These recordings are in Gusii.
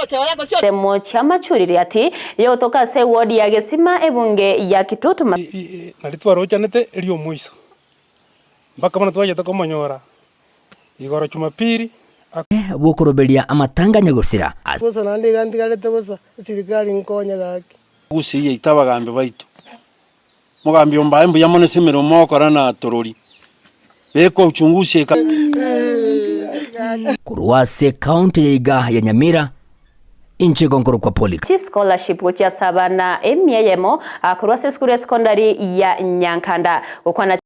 Ensemo chi'amachuriri ati yotoka ase ewodi ya Gesima ebunge ya Kitutu. Nario twarochanete eriomoiso, mpaka bono twachete komonyora igoro Jumapili. Bw'okoroberia amatanga nyagosira. Bosa naende iga ntigarete bosa, esirikari nkonye gaki. Gusii yaito abagambi baito. Mogambi ombae mbuya mono ase emeremo mogokora na torori. Beka uchunguzi eka. Korwa ase ekaunti ya iga ya Nyamira, inche igo nkorokwa Polycarp. Chischolarship gochia ase abana emia eyemo korwa ase esukuru ya secondary ya Nyankanda. Gokwana.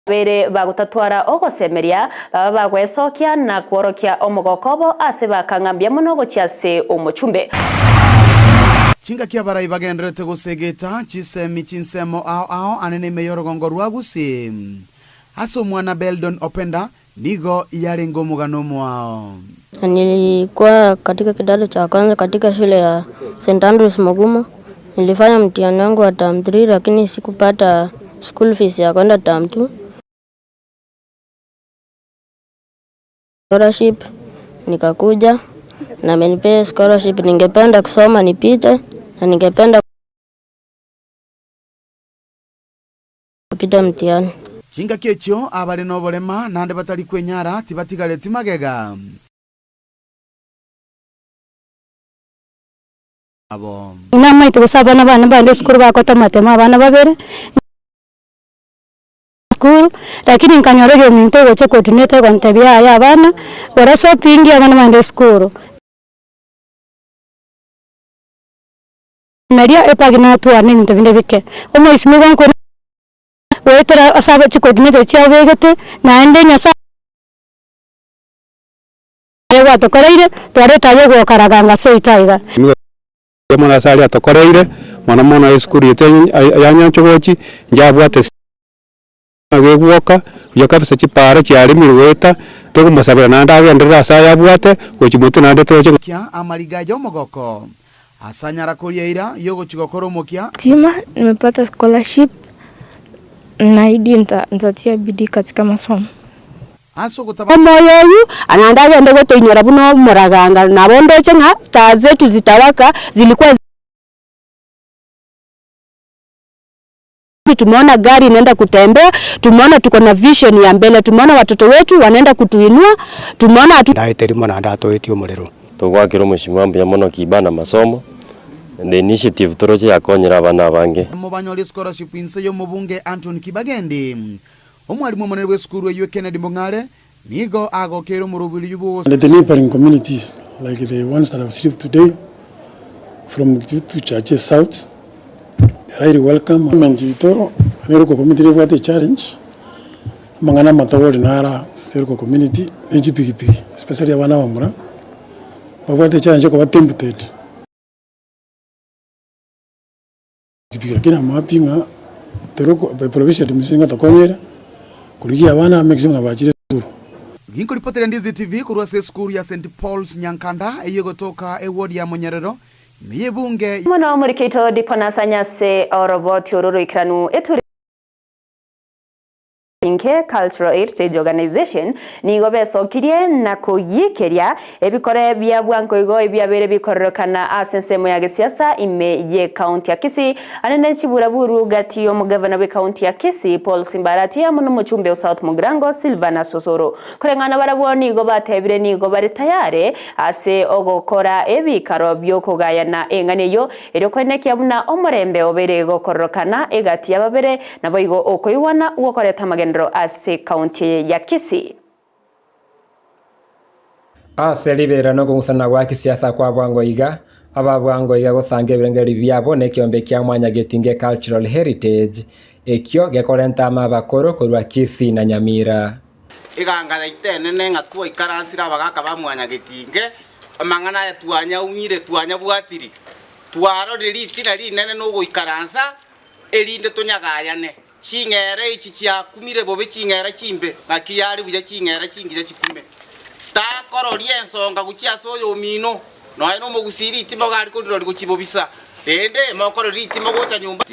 Babere bagotatwara ogosemeria, baba bagwesokia na kworokia omogoko obo ase bakang'a mbuya mono gochia ase omochumbe. Chingaki abarai bagendererete gosegeta chisemi chinsemo ao ao anene ime y'orogongo rwa Gusii. Ase omwana Beldon Openda nigo yarenge omogano omoao. Nilikuwa katika kidato cha kwanza katika shule ya St Andrews Mugumo. Nilifanya mtihani wangu wa term 3 lakini sikupata school fees ya kwenda term 2. Scholarship nikakuja na amenipea scholarship. Ningependa kusoma nipite na ningependa kupita mtihani. Chingaki echio abare noborema naende batari kwenyara tibatigareti magega abo. Namaete gose abana bane mbande esukuru bagota amatemo abana babere esukuru, lakini nkanyora oyominto ogocha coordinator ogontebia yaya abana, gora shopping abana bande esukuru. Nario epagi natwane ebinto binde bike, omoisimi igo nkore goetera ase aba chicoordinator chiabo begete, naende Nyasaye gwatokoreire, twareta aye gokaraganga seito aiga. Mono ase aria atokoreire, mono mono esukuru yaito ya Nyanchogochi, njabwate gegwoka buya kabisa chipaara chiaremirwe goeta, togomosabera naende agenderere ase ayabwate, gochia motwe naende toche. Kia amariga y'omogoko, ase anyara koria eira y'ogochia gokora omokia. Tima, nimepata scholarship naahidi nitatia bidii katika masomo. Ase ogotaba. Omoyo oyio naende agende gotoinyora buna omoraganga, nabo ndoche ng'a taa zetu zitawaka zilikuwa Tumeona gari inaenda kutembea, tumeona tuko na vision ya mbele, tumeona watoto wetu wanaenda kutuinua, tumeona hatu Ndaete rimo naende atoetie omorero. Togwakera omosimo mbuya mono kiba na masomo and the initiative toroche yakonyire abana abange. Mobanyori scholarship inse y'omobunge Anthony Kibagendi. Omwalimu omonene bw'esukuru eyio Kennedy Mong'are nigo agokeire omorobiri bw'ogos. And the neighboring communities like the ones that have received today from Kitutu Chache South, they are highly welcome. Government yaito na Eruko community nebwate echallenge, amang'ana amatobori naro ase Eruko community ne chipikipiki especially abana abamura, babwate echallenge yokoba tempted. Pikipiki lakini I'm happy ng'a toroko by provision administration ng'a tokonyire korigia abana aba make sure ng'a bachire esukuru. Ginkoripoteria Ndizi TV korwa ase esukuru ya St Paul's Nyankanda eyio egotoka eward ya Monyerero ime y'ebunge. Mono morikeito Diponasa Nyase oroboti oro roikeranu eturi. Inke Cultural Heritage Organization nigo besokirie na koyiekeria ebikore bia bwango igo ebiabeire bikororekana ase ensemo ya gesiasa ime ye county ya Kisii ande ne chiburaburu gati y'omogavana bwe county ya Kisii Paul Simbarati amo nomochumbe o South Mugirango Silvanus Osoro. Koreng'ana barabwo nigo batebire nigo bare tayare ase ogokora ebikaro biokogayana eng'ana eyio Erio koenekia buna omorembe obeire gokororokana egati y'ababere, naboigo okoigwana gwokoreta amagenderero ase ekaunti eye ya Kisii. Ase riberera nokong'usana gwa kisiasa kwa bwango iga, aba bwango iga gosanga ebirengererio biabo nekeombe kia Mwanyagetinge Cultural Heritage, ekio gekorenta amabakoro korwa Kisii na Nyamira. Eganga yaito enene ng'a twaikaransire abagaaka ba Mwanyagetinge, amang'ana aya twanyaumire, twanyabwatiri, twarorire ritina rinene nogoikaransa, erinde tonyagayane. Ching'era echi chiakumire bobe ching'era chimbe, ng'aki yare buya ching'era chingiya chikume. Takororia ensonga gochia ase oyomino, nonya nomogusii ritimo gari korirori gochia bobisa, rende mokorore ritimo gocha nyomba.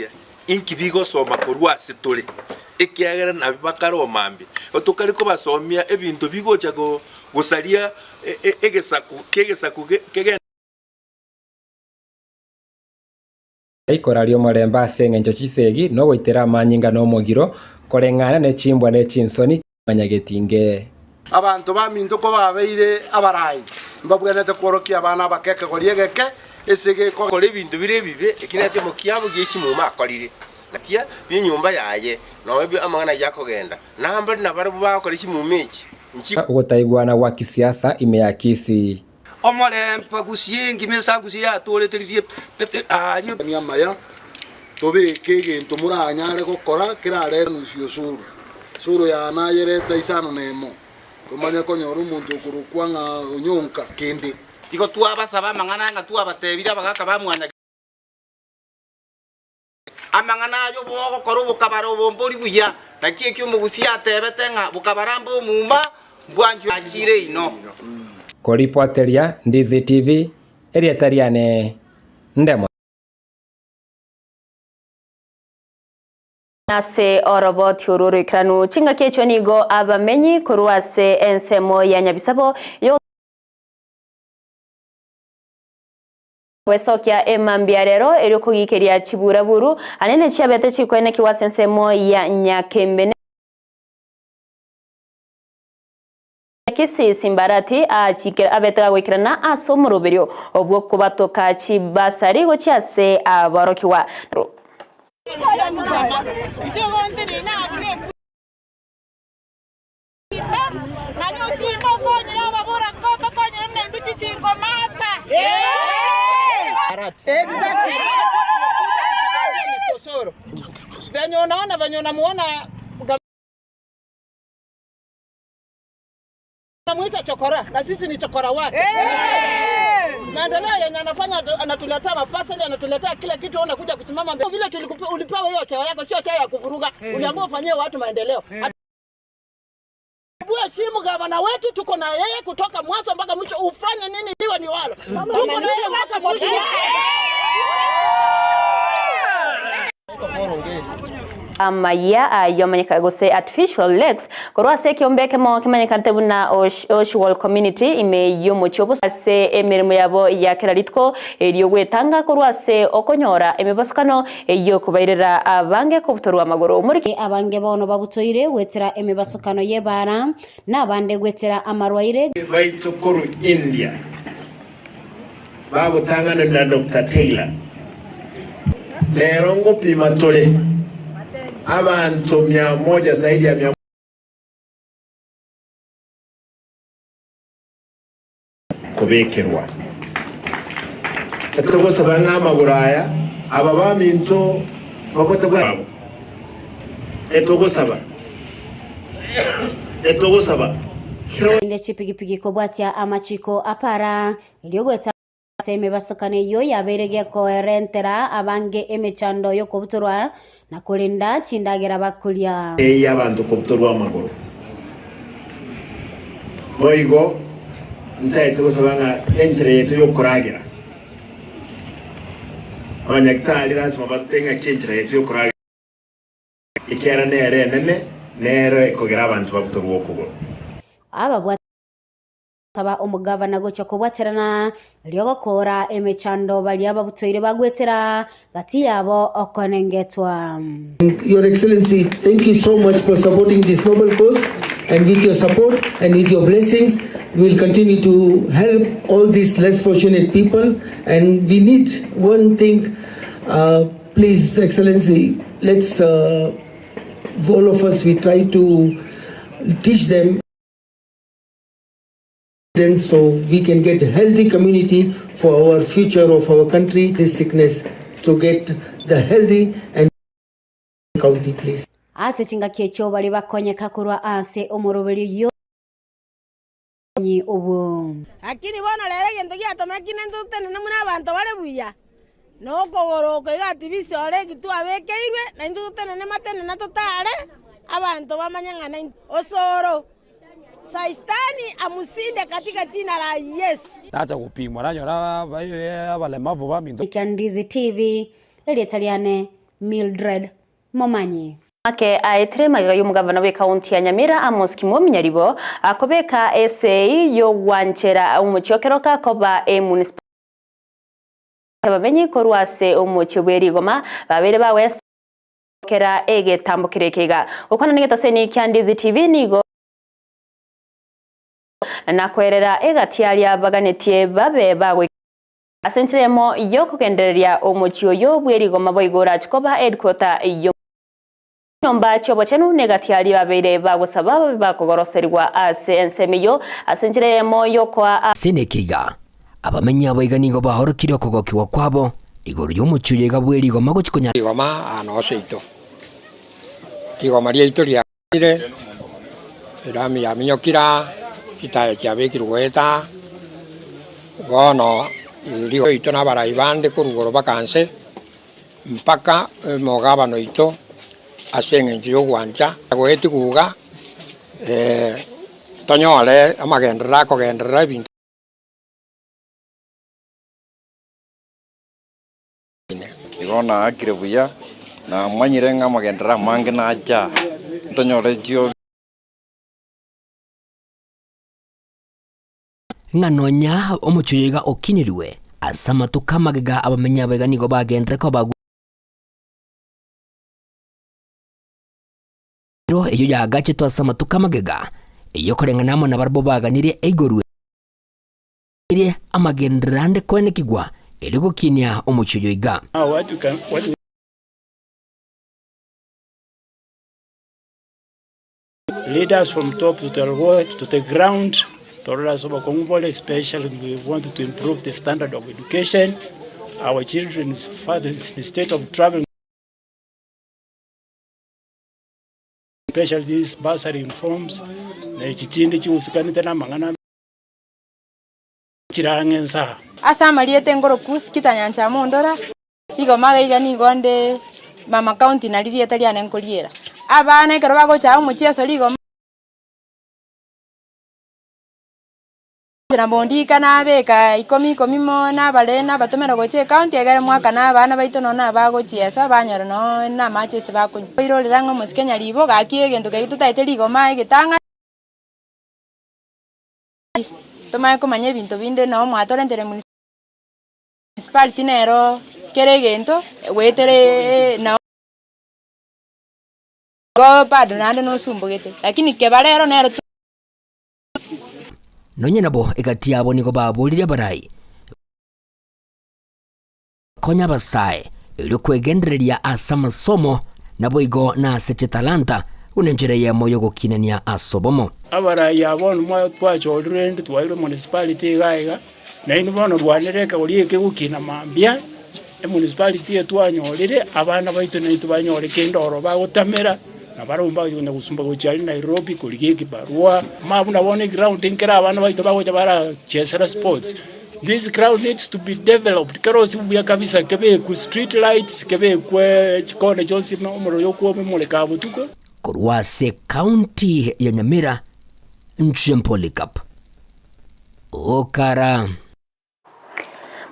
Inki bigosoma korwa ase tore, ekiagera nabi bakare omambia. Tokare kobasomia ebinto bigocha gosaria egesaku ki'egesaku kegende. Ikora ri'omorembe ase engencho chisegi, na ogoitera amanyinga na omogiro, koreng'ana ne chimbwa ne chinsoni chia mwanyagetinge. Abanto baminto kobabeire abarai, mbabwenerete kworokia abana abake ekegori egeke ase egeko. Kora ebinto bire ebibe, eki nekemo kiabo gie chimuma akorire, na tia bi'enyomba yaye, nonya amang'ana ayio akogenda, na mbare nabarabwo bagokora chimuma echi, nchi. Ogotaigwana gwa kisiasa ime ya Kisii. Omorembe gusii engima esangusi yatoorete riria aaria. Amaya, tobeke egento moranyare gokora kerarente nusu y'osuru. Suru yane ayerete isano nemo, tomanye konyora omonto okorokwa ng'a onyonka kende. Igo twabasaba amang'ana ng'a twabatebirie abagaaka ba mwanyagetinge amang'ana aye bogokora obokabara obo mbori buya, naki ekio omogusia atebete ng'a bokabara mbomuma mbwanchwe achire inoo. Koripoteria Ndizi TV, erieta riane Ndemo. Ase oroboti orwo oroikeranu chingaki echio nigo abamenyi korwa ase ensemo ya Nyabisabo yo gwesokia emambia rero erio kogikeria chiburaburu anene chiabete chikoenekigwa ase ensemo ya Nyakembe Kisii Simbarati aachikire abete gagoikerana ase omoroberio bw'okobatoka chibasari gochia ase aborokigwa. Anamuita chokora na sisi ni chokora wake. Maendeleo yenye anafanya anatuletea mapaseli, anatuletea kila kitu, wewe unakuja kusimama mbele. Vile ulipewa hiyo cheo yako sio cheo ya kuvuruga. Uliambiwa ufanyie watu maendeleo. Heshimu gavana wetu, tuko na yeye kutoka mwanzo mpaka mwisho. Ufanye nini liwe ni walo, tuko na yeye mpaka mwisho. Amaya ayio amanyeka gose artificial lakes korwa ase ekeombe ekemo kemanyekanete buna Oshiwal community ime y'omochie obo ase emeremo yabo ya kera rituko erio gwetanga korwa ase okonyora emebasukano eyio kobairera abange kobutorwa amagoro. Muri Abange bono babutoire gwetera emebasukano y'ebara na abande gwetera amarwaire. Baito korwa India bagotang'ana na Doctor Taylor. Rero ngopima tore abanto mia moja zaidi ya mia kobekerwa. Togosaba ng'a amagoro aya aba baminto bagote bwabo. Etogosaba etogosaba Ende chipigipigi kobwatia amachiko apara erio gweta ase emebasokano eyio yabeire gekoerentera abange emechando yokobutorwa na korinda chindagera bakoria. Eyi abanto kobutorwa amagoro boigo ntaete gosaba ng'a enchera yetu yokoragera abanyagitari lazima batete ng'aki enchera yetu yokoragera ekera nere enene nere ekogera abanto babutorwa okogoro. Ababwataba omogavana gocha kobwaterana erio gokora emechando baria babutoire bagwetera gati yabo okonengetwa. Your Excellency, thank you so much for supporting this noble cause, and with your support and with your blessings, we will continue to help all these less fortunate people. And we need one thing, please, Excellency, let's all of us, we try to teach them then so we can get a healthy community for our future of our country, this sickness, to get the healthy and county, please. Ase chingaki echio bari bakonyeka korwa ase omoroberio yo obo. Lakini bono rero egento giatomekire ntotenene buna abanto bare buya nokogoro iga atibisi ore eki twabekeirwe na intwe totenene matenena totare abanto bamanye ng'a na osoro Saitani amusinde katika jina la Yesu. Nacha gupimwa nanyora abalemavu baminto. Ndizi TV, Elietaliane Mildred Momanyi. Ake aetire magega y'omogavana bw'ekaunti ya Nyamira Amos Kimwomi Nyaribo akobeka esei y'ogwanchera omochie o Keroka koba emunicipality abamenyi korwa ase omochie bwe rigoma babeire bagwesokera egetambo kere eke iga. Gokwana negetaseni kia Ndizi TV nigo nakwerera egati aria baganetie babe bagoika ase enchera eyemo y'okogendereria omochie oyo bwe rigoma boigo orache koba headquarter yo Chinyomba chi'obochenu negati aria babeire bagosaba babe bakogoroserigwa ase ensemo eyio ase enchera eyemo y'okoa a. Ase neke iga, abamenyi abo iga nigo baorokirie okogokigwa kwabo igoro y'omochie oyo iga bwe rigoma gochia konyara. Rigoma aa noo seito. Rigoma riaito riarire, erami yaminyokire aa, chitaya chiabekirwe goeta aa, bono rigo riaito na abarai bande korwa igoro mpaka nse, mpaka omogabana oito ase eng'encho y'ogwancha goetigwa iga, tonyore amagenderero akogenderera ebinto. Igo naakire buya, namanyire ng'a amagenderero amange nacha, ntonyore chiobi. Ng'a nonya omochie oyo iga okinirwe, ase amatuko amagega abamenyi abo iga nigo bagenderere koba Ero eyio yaagachetwe ase amatuko amagega, eyio koreng'ana amo nabarabwo baganirie eigorwe. Eria amagenderero ande koenekigwa, erio gokinia omochie oyo iga. Now what we can what we leaders from top to the lower to the ground torore ase obokong'u bore especially we want to improve the standard of education our children first instead of traveling especially these bursary reforms na echi chinde chiusikanete na amang'ana Chirang'e nsa. Ase amarieta engoroku Sikita Nyancha Mondora, rigoma iga iga nigo nde Mama County nari rieta riane nkoriera. Abana ekero bagocha aa omochieso rigoma na bondika nabeka ikomi ikomi mo nabare nabatomera gocha ecounty egere mwakane abana baito nonye nabagochiesa banyora nonye na amache ase bakonywa. Oirorera ng'a omosike nyaribo gaki egento keria totaete rigoma egetang'ani. Tomanye komanya ebinto binde nabo mwatorentere municipality nero kera egento goetera nabo igo bado naende nosumbogete lakini keba rero nero to. Nonya nabo egati yabo nigo baboririe abarai konya abasae erio kwegendereria ase amasomo naboigo na ase chitalanta buna enchera eyemo y'ogokinania ase obomo. Abarai aba bono mwatwachorirwe rende twairwe municipality iga iga, nainwe bono rwanera ekegori eke gokina mambia, emunicipality eye twanyorire, abana baito naintwe banyore kende oro bagotamera, na barabwo mbagochi gosumba gochia aria Nairobi korigia ekibarua. Mambia buna bono eground nkere abana baito bagocha barachesera sports. This ground needs to be developed, kerosiwe buya kabisa, kebekwe street lights, kebekwe chikona chionsi buna omorero oyo okwomoreka botuko. Korwa ase ekaunti ya Nyamira, inche Polycarp Okara.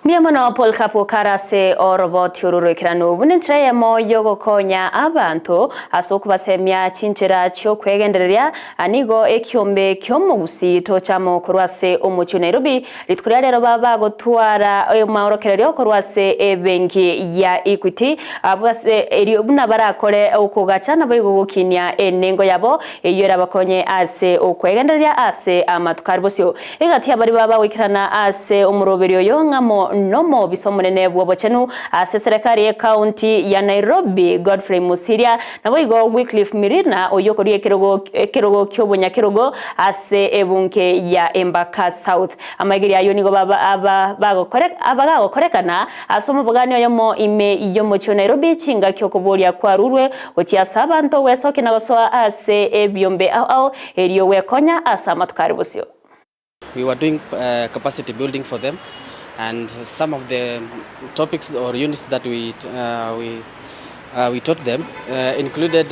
Mbuya mono Polycarp Okara ase oroboti oru roikeranu buna enchera eyemo yogokonya abanto ase okobasemia chinchera chiokwegendereria Nigo ekiombe ki'omogusii tochamo korwa ase omochie o Nairobi rituko ria rero bagotwara amaorokererio korwa ase ebenki ya Equity ase erio buna barakore okogacha naboigo gokinia enengo yabo eyio erabakonye ase okwegendereria ase amatuko aria bosio. Egati y'abaria baba bagoikerana ase omoroberio oyo ng'amo nomobisa omonene bw'obochenu ase eserekari y'ecounty ya Nairobi Godfrey Mosiria Naboigo Wycliffe Mirina, oyio okoria ekerogo ekerogo ki'obonyakerogo ase ebunge ya Embaka South. Amaigerio ayio nigo baba aba bagokore abagagokorekana ase omobogani oyomo ime y'omochie o Nairobi chingaki okoboria kwarurwe gochia ase abanto gwesokia na gosoa ase ebiombe ao ao erio gwekonya ase amatuko are bosio. We were doing capacity building for them and some of the topics or units that we, we, we taught them included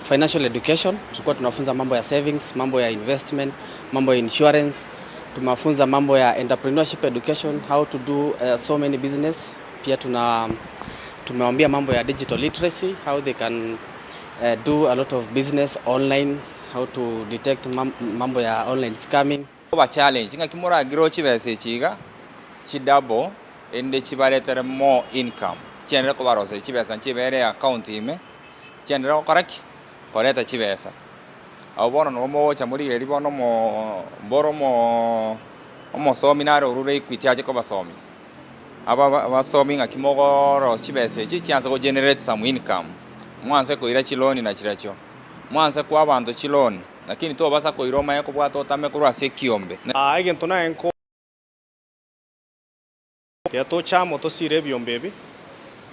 financial education. Tulikuwa tunafunza mambo ya savings, mambo ya investment, mambo ya insurance. Tumewafunza mambo ya entrepreneurship education, how to do so many business. Pia tuna tumewaambia mambo ya digital literacy, how they can do a lot of business online, how to detect mambo ya online scamming. Koba challenge ng'aki moragrow chibesa echi iga chi double erinde chibaretere more income chienderere kobaroseria chibesa nchibere account ime chienderere gokora ki? Koreta chibesa. Abwo bono nabo mogocha morigereria bono omo mboro omo omosomi nare orure Equity ache kobasomia. Aba abasomi ng'aki mogorosia chibesa echi chianse go generate some income mwanse koira chiloni na chirachio mwanse koa abanto chiloni. Lakini tobasa koira omanye kobwata otame korwa ase ekiombe. Aa egento naye nko. Tiga toche amo tosire ebiombe ebi,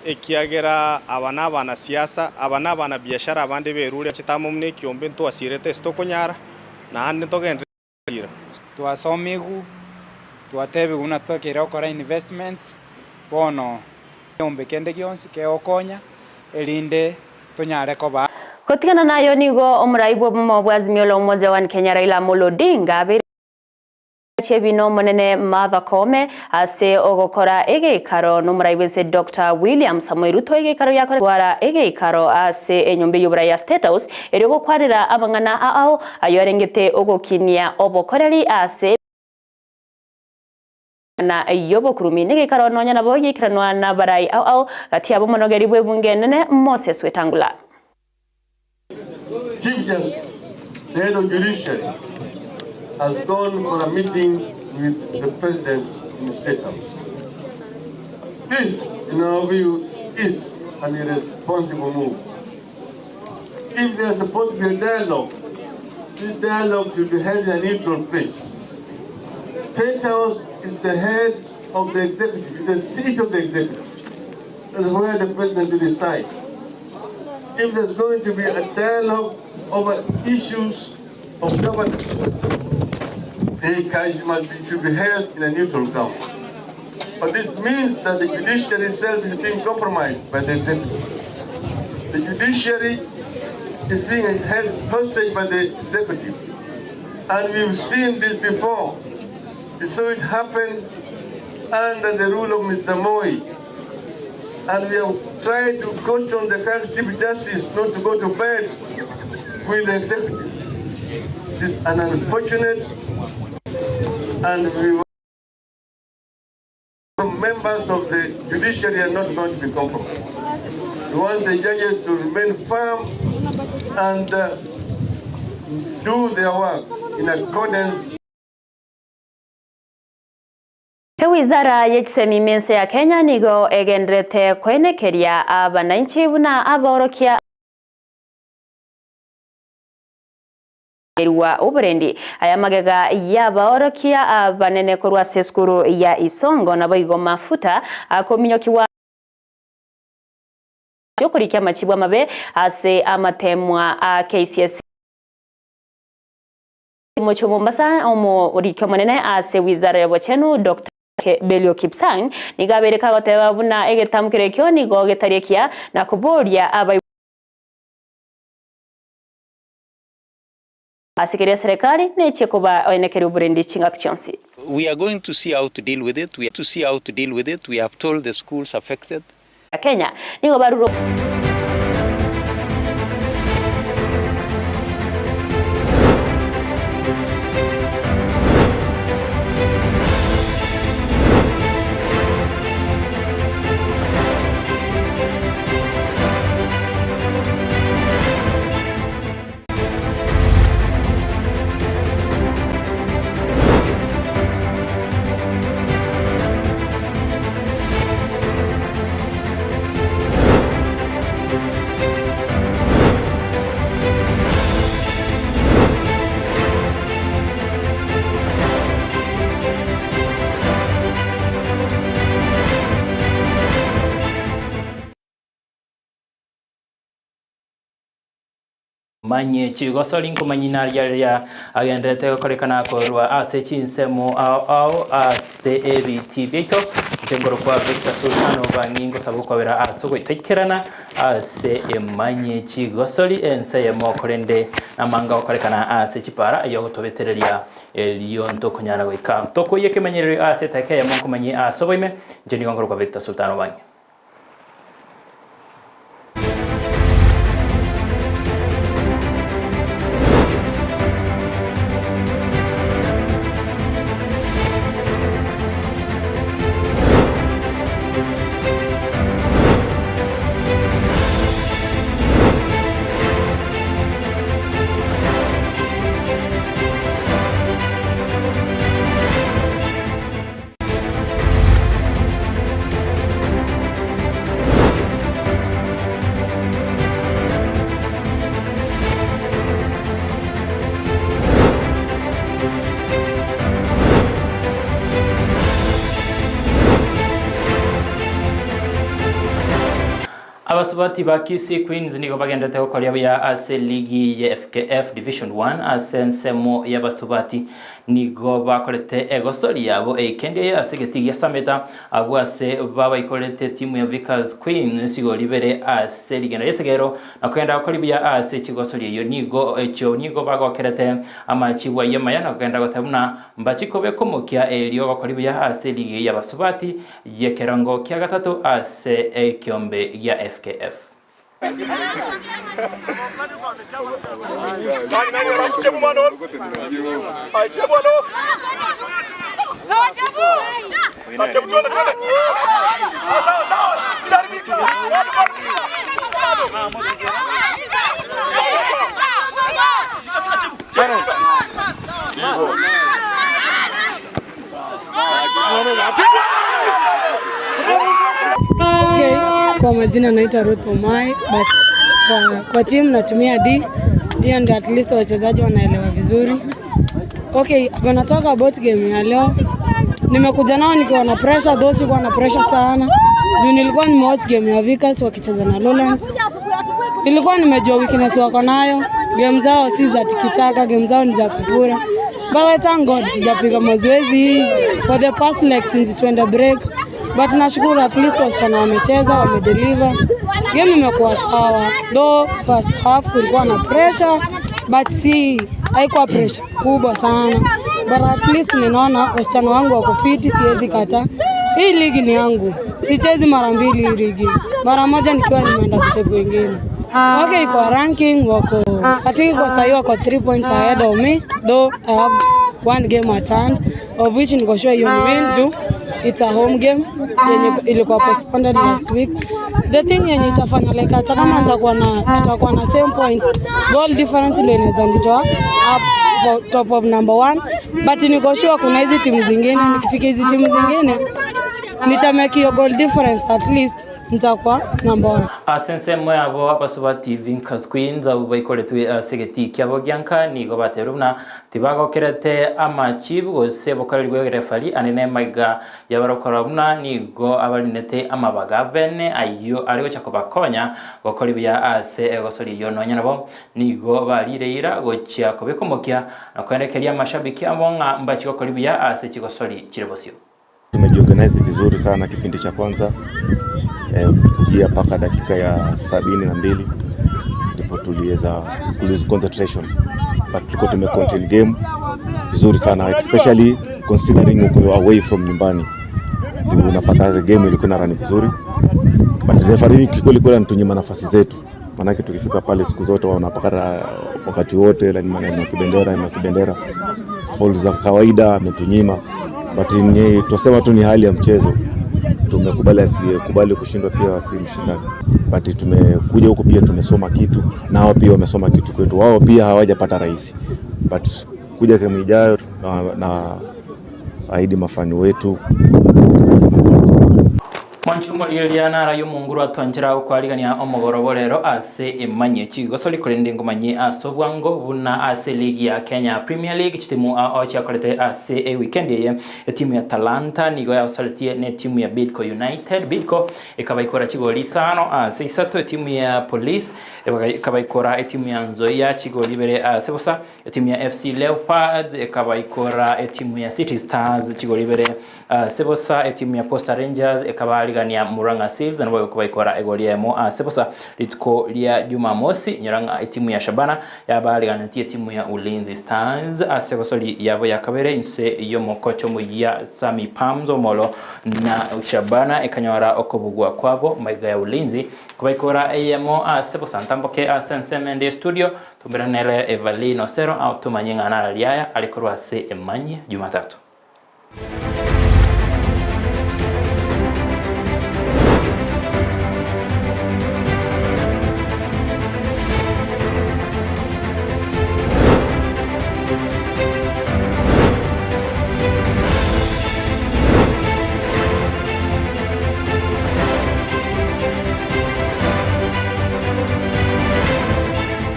ekiagera aba nabanasiasa, aba nabanabiashara abande berure bachete amo buna ekiombe ntwasirete ase tokonyara, naende ntogenderere gosira. Twasomigwe, twatebigwe buna totakeire gokora investments, bono ekeombe kende gionsi kegokonya erinde tonyare koba. Gotigana nayo nigo omorai bw'obomo bwa Azimio la Umoja One Kenya Raila Amolo Odinga abeire Chebino omonene Martha Koome ase ogokora egeikaro nomorai bwense Doctor William Samoei Ruto egeikaro giakore twara egeikaro ase enyomba ey'oborai ya State House erio gokwanera amang'ana ao ayio arengete ogokinia obokoreri ase na y'obokurumi negeikaro nonya nabo giaikeranwa nabarai ao ao gati yabo omonogeri bw'ebunge enene Moses Wetangula. Chief Justice, the head of judiciary, has gone for a meeting with the president in State House. This, in our view, is an irresponsible move. If there's supposed to be a dialogue, this dialogue should be held in a neutral place. State House is the head of the executive, the seat of the executive. That's where the president resides. If there's going to be a dialogue over issues of governance, they must be, should be held in a neutral ground. But this means that the judiciary itself is being compromised by the executive. The judiciary is being held hostage by the executive. And we've seen this before. We saw it happen under the rule of Mr. Moi. And we have tried to caution the current Chief Justice not to go to bed with the executive. It is an unfortunate and we members of the judiciary are not going to be compromised. We want the judges to remain firm and do their work in accordance Ewizara ye chisemi mense ya Kenya nigo egendererete koenekeria abanainchi buna abaorokia erua oborendi. Aya magega y'abaorokia abanene korwa ase esukuru ya Isongo naboigo mafuta akominyokiwa okorikia amachibu amabe ase amatemwa a KCSE. Omochie o Mombasa, omoriki omonene ase wizara y'obochenu Doctor Belio Kipsang nigo abeire kagoteba buna egetamkero ekio nigo getari ekiya na koboria abaibori ase keria eserekari nechie kobaenekeria oborendi chingaki chionsi. We are going to see how to deal with it, we are to see how to deal with it, we have told the schools affected. Kenya nigo barure. Manye chigosori nkomanyina aria aria agendererete gokorekana korwa ase chinsemo ao ao ase ebitii biaito. Inche nkorokwa Victor Sultan Obang'i ngosaba okwabera ase ogoitaikerana ase emanye chigosori ense eyemo korende namanga gokorekana ase chipara ayio agotobetereria erio ntokonyara goika tokoyia ekemanyererio ase etageka eyemo nkomanyie ase oboime. Inche nigo nkorokwa Victor Sultan Obang'i. Abasubati ba Kisii Queens nigo bagenderete gokoria buya ase ligi ya FKF Division One ase ensemo y'abasubati. Nigo bakorete egosori yabo eikendi eye ase egetii gia Sameta abwo ase babaikorete etimu ya Vickers Queens chigori ibere ase rigena ri'esegero na kogenda gokori buya ase chigosori eyio nigo echio nigo bagokerete amachibu ayio amaya na kogenda goteba buna mbachi kobeka omokia erio gokori buya ase ligi y'abasubati y'ekerongo kia gatato ase ekiombe gia FKF. Okay, kwa majina naitwa Ruth Omai but kwa, kwa team natumia D. D ndio at least wachezaji wanaelewa vizuri. Okay, gonna talk about game ya leo. Nimekuja nao nikiwa na pressure, though sikuwa na pressure sana. Juu nilikuwa nimewatch game ya Vickers wakicheza na Lowland. Nilikuwa nimejua weakness wako nayo. Game zao si za tikitaka, game zao ni za kupura. But I thank God sijapiga mazoezi for the past like since tuenda break. But nashukuru at least wasichana wamecheza, wamedeliver. Game imekuwa sawa. Though first half kulikuwa na pressure but si haikuwa pressure kubwa sana. But at least ninaona wasichana wangu wako fiti, siwezi kata. Hii ligi ni yangu, sichezi mara mbili hii ligi, mara moja nikiwa nimeenda step ingine. Okay, kwa ranking wako I think kwa sahii wako 3 points ahead of me though I have one game at hand of which niko sure hiyo ni win juu it's a home game yenye ilikuwa postponed last week. The thing yenye itafanya like hata kama nitakuwa na tutakuwa na same point, goal difference ndio inaweza nitoa up top of number one, but niko sure kuna hizi timu zingine, nikifika hizi timu zingine nitamake hiyo goal difference at least nitakuwa number one. Ase ensemo yabo abasubati Vincas Queens abwo baikoretwe ase egetii kiabo gianka nigo batebirie buna tibagokerete amachibu gose obokoreri bwa egerefari ande nemaiga yabarokora buna nigo abarinete amabaga abene ayio are gocha kobakonya gokora buya ase egosori eyio nonya nabo nigo barire eira gochia kobeka omokia na koenekeria amashabiki abo ng'a mbachi gokora buya ase chigosori chire bosio. Tumejiorganize vizuri sana kipindi cha kwanza kujia mpaka dakika ya 72 ndipo tuliweza ku lose concentration, but tulikuwa tume contain game vizuri sana especially considering uko away from nyumbani, unapata the game ilikuwa ina run vizuri, but referee kikweli kweli anatunyima nafasi zetu, maanake tukifika pale siku zote wanapata wakati wote lazima na kibendera na kibendera, fouls za kawaida ametunyima, but ni tusema tu ni hali ya mchezo. Tumekubali, asiyekubali kushindwa pia si mshindani, but tumekuja huku pia tumesoma kitu na hao pia wamesoma kitu kwetu. Wao pia hawajapata rahisi, but kuja game ijayo na, na ahidi mafani wetu. Mwanchi omorigereria naro ayio omonguru atwanchera gokwarigania omogoroba orero ase emanyie chigosori korende ngomanyie ase obwango buna ase ligi ya Kenya Premier League chitimu ao chiakorete ase eweekend eye etimu ya Talanta nigo yagosoretie na etimu ya Bidco United. Bidco ekabaikora chigori isano ase isato etimu ya Police ekabaikora etimu ya Nzoia chigori ibere ase bosa etimu ya FC Leopards ekabaikora etimu ya City Stars chigori ibere ase bosa etimu ya Posta Rangers ekabarigania Murang'a Seals nabo baikora egori emo ase bosa rituko ria Jumamosi nyora etimu ya Shabana yabariganetie etimu ya Ulinzi Stars ase gosori yabo ya kabere inse y'omokocho muya Sami Pams Omolo na Shabana ekanyora okobugwa kwabo maiga ya Ulinzi kubaikora eyemo ase bosa ntamboke ase nsemende studio tumberanere Evelyn Osero au tumanye ng'ana riaya arikorwa ase emanye Jumatatu.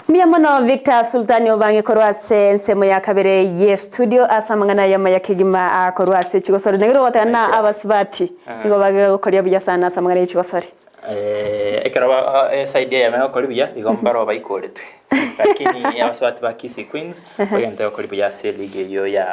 Mbuya mono Victor Sultani obange korwa ase ensemo ya kabere ye studio ase amang'ana ayamo ya kegima akorwa ase chigosori. Nagere ogoteba na abasubati nigo bagokoria buya sana ase amang'ana ye chigosori. Ekero ba eside eyemo egokori buya, igo mbaro baikoretwe. Lakini abasubati ba Kisii Queens bagente gokori buya ase eligi eyio ya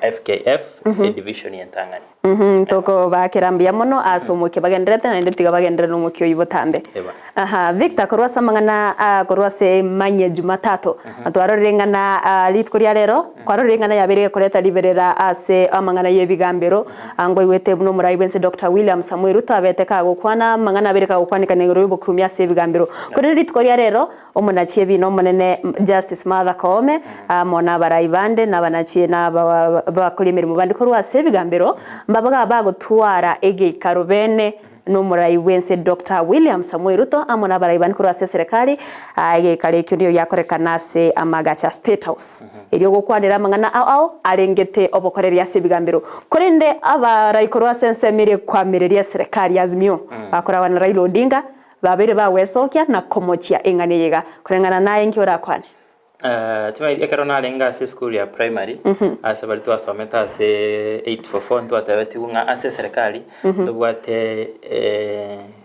FKF edivision entang'ani. Tokobakera mbuya mono ase omokia bagendererete naende tiga bagenderere nomokia oyio botambe. Eba. Aha, Victor korwa ase amang'ana ah, korwa ase emanyia Jumatatu, twarorire ng'ana ah, rituko ria rero, kwarorire ng'ana yabeire gekoreta riberera ase amang'ana y'ebigambero, Angoigwete buna omorai bw'ense Doctor William Samoei Ruto abete kagokwana amang'ana abere kagokwanekana igoro y'obokurumia ase ebigambero. Korende rituko ria rero, omonachi ebiina omonene Justice Martha Koome amo nabarai bande nabanachi na abakori emeremo bande korwa ase ebigambero mbabaga bagotwara egeikaro bene Nomorai bw'ense Doctor William Samoei Ruto amo nabarai bande korwa ase eserekari, egeikaro ekio nigo giakorekana ase amagacho a State House, erio gokwanera amang'ana ao ao arengete obokoreri ase ebigambero. Korende abarai korwa ase ensemo eria ekoamereria eserekari ya Azimio, bakoragwa na Raila Odinga, babeire bagwesokia na komochia eng'ana eye iga. Koreng'ana naye inki orakwane? Timaeti ekero narenge ase esukuru ya primary, ase baria twasomete ase 844 ntwatebetigwe ng'a ase eserekari ntobwate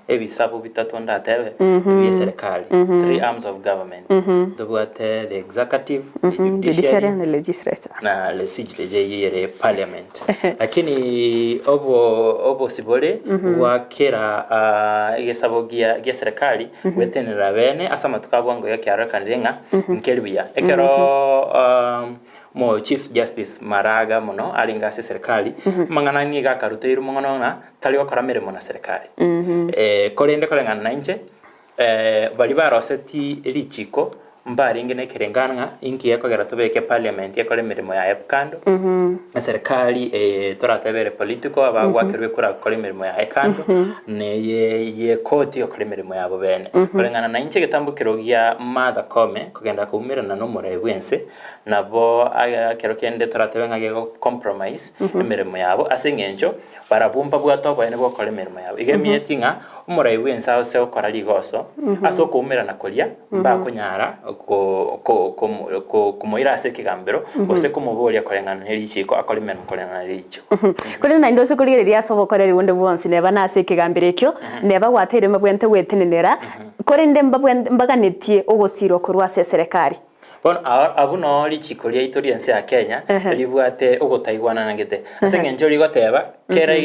ebisabu bitato ndatebe bia eserekari, three arms of government. Ntobwate the executive, the Judiciary judiciary and the legislature. na legislature eyio ere parliament. Lakini obo obosibore bwa kera egesabo gia gia eserekari gwetenenera bene ase amatuko a bwango iga kiarorekanire ng'a nkeri buya. Ekero omo chief justice Maraga mono arenge ase eserekari, amang'ana nigo akaruteirwe mono ng'a tari gokora meremo na serikali. Korende koreng'ana na inche, Baria baroseti richiko mbarenge nekerengano ng'a inki gekogera tobeke parliament ekore emeremo yaye kando, eserikali eye toratebe ere political abagwakerwa ekura gokora emeremo yaye kando, na eye ye koti egokora emeremo yabo bene. Koreng'ana na inche egetambo kero gia Martha Koome kogenda koumerana na omorai bwense, nabo ekero kende toratebe ng'a gego compromise emeremo yabo ase eng'encho Barabwo mbabwate oboene bw'gokora emeremo yabo. Iga emieti ng'a omorai bw'ense ase gokora rigoso ase okoumerana koria mbakonyara komoira ase ekegambero gose komoboria koreng'ana ne richiiko akore emeremo koreng'ana ne richiiko. Korende naende ase korigereria ase obokoreri bonde bwonsi neba nase ekegambero ekio, neba gwateire mbabwenerete gwetenenera, korende mbaganetie ogosirwa korwa ase eserekari. Bono abwo noo richiko riaito ri'ense ya Kenya ribwate ogotaigwanana gete. Ase eng'encho rigoteba kera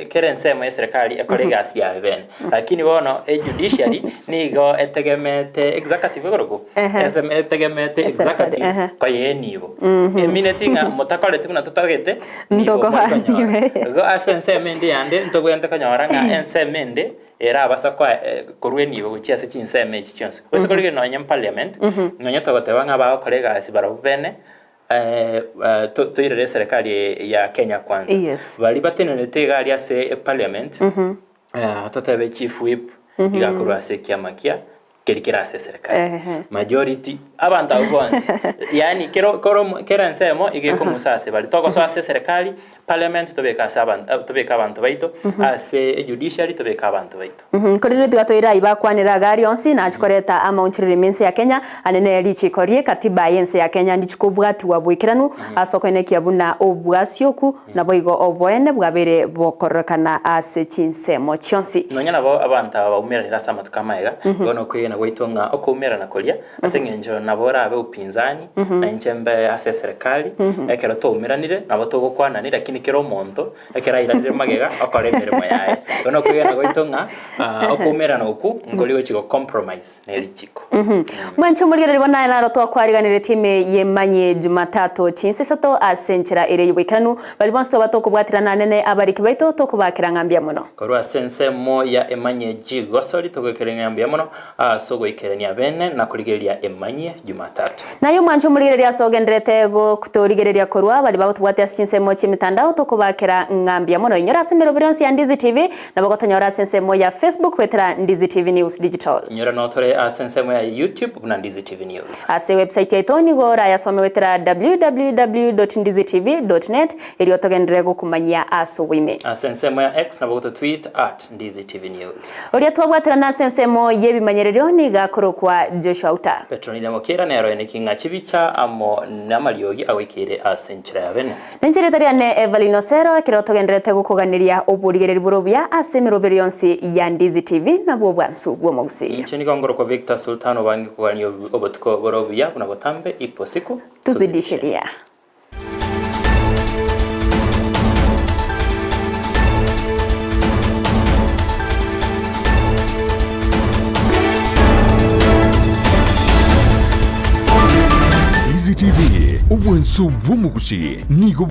kera ensemo y'eserekari ekore egasi yaye bene. Lakini bono ejudiciary nigo etegemete executive ekorokwa? Ensemo etegemete executive koyee enibo. Emineti ng'a motakoreti buna totagete nigo morikonyora. Igo ase ensemo ende yande ntobwenerete konyora ng'a ensemo ende Erabasa koa korwa enibo gochia ase chinsemo echi chionsi. Gose korigereria nonye m'parliament, nonye togoteba ng'a bagokora egasi barabwo bene, toirere eserekari eye ya Kenya kwanza. Yes. Baria batenenerete iga aria ase eparliament, totebe chief whip, iga akorwa ase ekiama kia keria kere ase eserekari. Ehe. Majority, abanto abwo bonsi, yaani kero koro kera ensemo iga ekong'usa ase bare. Togosoa ase eserekari, parliament tobeke ase abanto tobeke abanto baito, ase ejudiciary tobeke abanto baito. Korende tiga toire ayio bakwanire iga aria onsi, nachi koreta amaonchorerio ime ense ya Kenya, ande ne richiko rie katiba y'ense ya Kenya ndichi kobwatiwa boikeranu ase okoenekia buna obwasioku Naboigo oboene bwabeire bokororekana ase chinsemo chionsi. Nonya nabo abanto aba baumeranire ase amatuko amaega, igo nokwegena gwaito ng'a okoumerana koria, ase engencho nabo orabe upinzani, na inche mbe ase eserekari, ekero twaumeranire nabo togokwanani lakini kera omonto ekero airanire magega okore emeremo yaye. Igo nokwegena gwaito ng'a okoumerana okwo nkori gochi go compromise. ne richiko. Mwanche omorigereria bono aye naro twakwariganeretie ime y'emanyie Jumatatu chinsa isato ase enchera ere y'oboikeranu. Baria bonsi toba tokobwaterana nene abariki baito tokobakera ng'a mbuya mono. Korwa ase ensemo ya emanyie Jigosori togoikerania mbuya mono ase ogoikerania bene na korigereria emanyie Jumatatu. Naye omwanche omorigereria ase ogendererete gotorigereria korwa baria bagotobwatia ase chinsemo chi'emitandao tokobakera ng'a mbuya mono. Inyora ase emeroberi yonsi ya Ndizi TV Nabo gotonyora ase ensemo ya Facebook goetera Ndizi TV News Digital. Inyora notore ase ensemo ya YouTube buna Ndizi TV News. Ase website yaito nigo orayasome goetera www.ndizitv.net erio togenderere gokumanyia ase oboime. Ase ensemo ya X nabo goto tweet at Ndizi TV News. Oria twabwaterana ase ensemo y'ebimanyererio nigo akorokwa Joshua Uta. Petronila. Mokeira nero eneki ng'a chibicha amo namariogi agoikeire ase enchera ya bene. Nenchera etari yane Evelyn Osero, ekero togendererete gokoganeria oborigereri bore obuya ase emeroberi yonsi ya Ndizi TV nabwo obwansu bw'omogusii. Inche nigo ngorokwa Victor Sultan obange kogania obotuko bore obuya buna botambe ipo siku Tuzidisheria. Ndizi TV, obwansu bw'omogusii nigo.